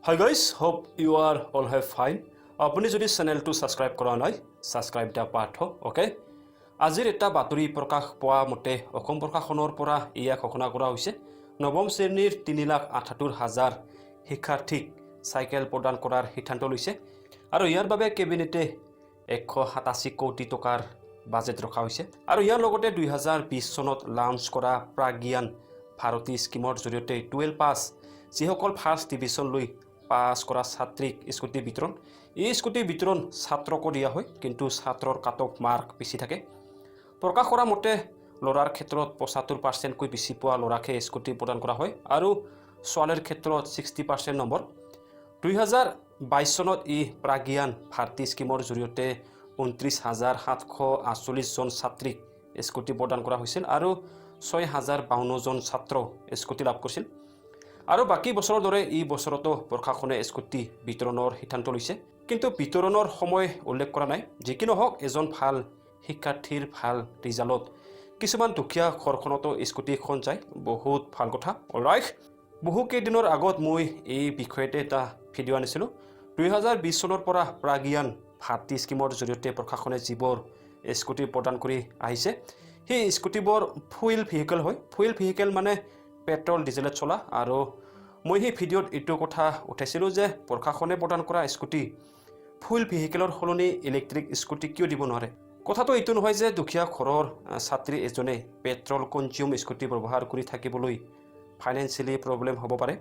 Hi guys, hope you are all have fine. আপুনি যদি চেনেলটো ছাবস্ক্ৰাইব কৰা নাই, ছাবস্ক্ৰাইব the Partha. Okay, আজিৰ এটা বাতৰি প্ৰকাশ পোৱা মতে অসম প্ৰশাসনৰ পৰা এয়া ঘোষণা কৰা হৈছে, নৱম শ্ৰেণীৰ 3,78,000 শিক্ষাৰ্থীক চাইকেল প্ৰদান কৰাৰ সিদ্ধান্ত লৈছে আৰু ইয়াৰ বাবে কেবিনেটে 187 কোটি টকাৰ বাজেট ৰখা হৈছে। আৰু ইয়াৰ লগতে 2020 চনত লাঞ্চ কৰা প্ৰাজ্ঞান ভাৰতী স্কীমৰ জৰিয়তে 12 পাছ যিসকল ফাৰ্ষ্ট ডিভিশ্যন লৈ পাছ কৰা ছাত্ৰীক স্কুটি বিতৰণ। এই স্কুটি বিতৰণ ছাত্ৰকো দিয়া হয়, কিন্তু ছাত্ৰৰ কাট অফ মাৰ্ক বেছি থাকে। প্ৰকাশ কৰা মতে ল'ৰাৰ ক্ষেত্ৰত 75 পাৰ্চেণ্টকৈ বেছি পোৱা ল'ৰাকহে স্কুটি প্ৰদান কৰা হয় আৰু ছোৱালীৰ ক্ষেত্ৰত 60% নম্বৰ। 2022 চনত ই প্ৰাজ্ঞান ভাৰতী স্কীমৰ জৰিয়তে 29,748জন ছাত্ৰীক স্কুটি প্ৰদান কৰা হৈছিল আৰু 6,052জন ছাত্ৰ স্কুটি লাভ কৰিছিল। আৰু বাকী বছৰৰ দৰে এই বছৰতো প্ৰশাসনে স্কুটি বিতৰণৰ সিদ্ধান্ত লৈছে, কিন্তু বিতৰণৰ সময় উল্লেখ কৰা নাই। যি কি নহওক, এজন ভাল শিক্ষাৰ্থীৰ ভাল ৰিজাল্টত কিছুমান দুখীয়া ঘৰখনতো স্কুটিখন যায়, বহুত ভাল কথা। অলৰাইট, বহু কেইদিনৰ আগত মই এই বিষয়তে এটা ভিডিঅ' আনিছিলোঁ। 2020 চনৰ পৰা প্ৰাজ্ঞান ভাৰতী স্কীমৰ জৰিয়তে প্ৰশাসনে যিবোৰ স্কুটি প্ৰদান কৰি আহিছে, সেই স্কুটিবোৰ ফুৱেল ভেহিকেল হয়। ফুৱেল ভেহিকেল মানে পেট্ৰল ডিজেলত চলা। আৰু মই সেই ভিডিঅ'ত এইটো কথা উঠাইছিলোঁ যে প্ৰশাসনে প্ৰদান কৰা স্কুটি ফুৱেল ভেহিকেলৰ সলনি ইলেক্ট্ৰিক স্কুটি কিয় দিব নোৱাৰে? কথাটো এইটো নহয় যে দুখীয়া ঘৰৰ ছাত্ৰী এজনে পেট্ৰল কনজিউম স্কুটি ব্যৱহাৰ কৰি থাকিবলৈ ফাইনেন্সিয়েলি প্ৰব্লেম হ'ব পাৰে।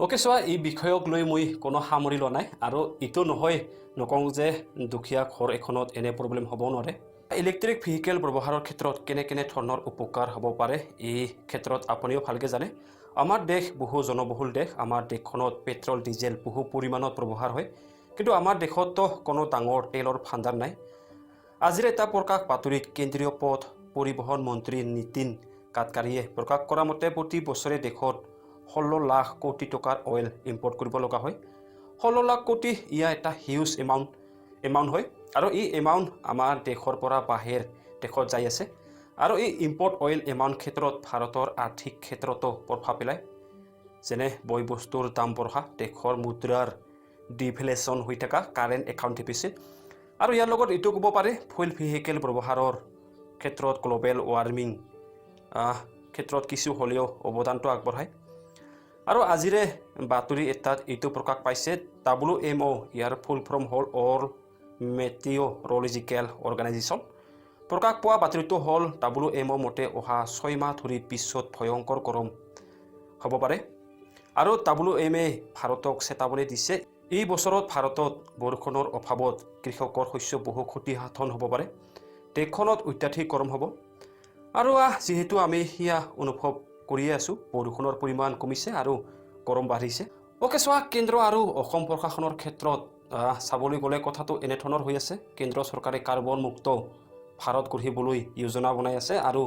অ'কে, চোৱা, এই বিষয়ক লৈ মই কোনো সামৰি লোৱা নাই আৰু এইটো নহয় নকওঁ যে দুখীয়া ঘৰ এখনত এনে প্ৰব্লেম হ'ব নোৱাৰে। ইলেক্ট্ৰিক ভেহিকেল ব্যৱহাৰৰ ক্ষেত্ৰত কেনে কেনে ধৰণৰ উপকাৰ হ'ব পাৰে, এই ক্ষেত্ৰত আপুনিও ভালকৈ জানে। আমাৰ দেশ বহু জনবহুল দেশ। আমাৰ দেশখনত পেট্ৰল ডিজেল বহু পৰিমাণত ব্যৱহাৰ হয়, কিন্তু আমাৰ দেশততো কোনো ডাঙৰ তেলৰ ভাণ্ডাৰ নাই। আজিৰ এটা প্ৰকাশ বাতৰিত কেন্দ্ৰীয় পথ পৰিবহণ মন্ত্ৰী নীতিন গাডকাৰীয়ে প্ৰকাশ কৰা মতে প্ৰতি বছৰে দেশত 16 লাখ কোটি টকাৰ অইল ইম্পৰ্ট কৰিব লগা হয়। 16 লাখ কোটি, ইয়া এটা হিউজ এমাউণ্ট হয় আৰু এই এমাউণ্ট আমাৰ দেশৰ পৰা বাহিৰ দেশত যাই আছে। আৰু এই ইম্পৰ্ট অইল এমাউণ্ট ক্ষেত্ৰত ভাৰতৰ আৰ্থিক ক্ষেত্ৰতো প্ৰভাৱ পেলায়, যেনে বয় বস্তুৰ দাম বঢ়া, দেশৰ মুদ্ৰাৰ ডিভেলুৱেশ্যন হৈ থকা, কাৰেণ্ট একাউণ্ট ডিফিচিট। আৰু ইয়াৰ লগত এইটো ক'ব পাৰে, ফুৱেল ভেহিকেল ব্যৱহাৰৰ ক্ষেত্ৰত গ্ল'বেল ৱাৰ্মিং ক্ষেত্ৰত কিছু হ'লেও অৱদানটো আগবঢ়ায়। আৰু আজিৰে বাতৰি এটাত এইটো প্ৰকাশ পাইছে, WMO, ইয়াৰ ফুল ফৰ্ম হ'ল ৱৰ্ল্ড মেটিঅ'ৰলজিকেল অৰ্গেনাইজেশ্যন। প্ৰকাশ পোৱা বাতৰিটো হ'ল WMO মতে অহা 6 মাহ ধৰি বিশ্বত ভয়ংকৰ গৰম হ'ব পাৰে। আৰু WMA ভাৰতক চেতাৱনী দিছে, এই বছৰত ভাৰতত বৰষুণৰ অভাৱত কৃষকৰ শস্য বহু ক্ষতি সাধন হ'ব পাৰে। দেশখনত অত্যাধিক গৰম হ'ব আৰু যিহেতু আমি সেয়া অনুভৱ কৰিয়ে আছোঁ, বৰষুণৰ পৰিমাণ কমিছে আৰু গৰম বাঢ়িছে। অ'কে, চোৱা, কেন্দ্ৰ আৰু অসম প্ৰশাসনৰ ক্ষেত্ৰত চাবলৈ গ'লে কথাটো এনেধৰণৰ হৈ আছে। কেন্দ্ৰ চৰকাৰে কাৰ্বন মুক্ত ভাৰত গঢ়িবলৈ যোজনা বনাই আছে আৰু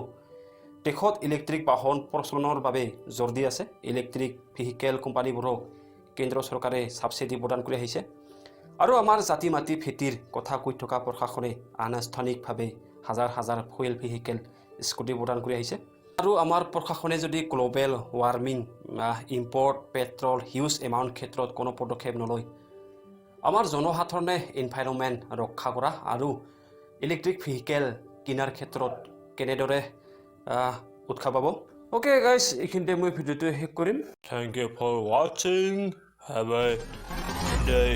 দেশত ইলেক্ট্ৰিক বাহন প্ৰচলনৰ বাবে জোৰ দি আছে। ইলেক্ট্ৰিক ভেহিকেল কোম্পানীবোৰক কেন্দ্ৰ চৰকাৰে ছাবচিডি প্ৰদান কৰি আহিছে। আৰু আমাৰ জাতি মাটি ভেটিৰ কথা কৈ থকা প্ৰশাসনে আনুষ্ঠানিকভাৱে হাজাৰ হাজাৰ ফুৱেল ভেহিকেল স্কুটি প্ৰদান কৰি আহিছে। আৰু আমাৰ প্ৰশাসনে যদি global warming, import petrol huge amount ক্ষেত্ৰত কোনো পদক্ষেপ নলয়, আমাৰ জনসাধাৰণে এনভাইৰনমেণ্ট ৰক্ষা কৰা আৰু ইলেক্ট্ৰিক ভেহিকেল কিনাৰ ক্ষেত্ৰত কেনেদৰে উৎসাহ পাব? অ'কে গাইজ, এইখিনিতে মই ভিডিঅ'টো শেষ কৰিম। Thank you for watching. Have a day.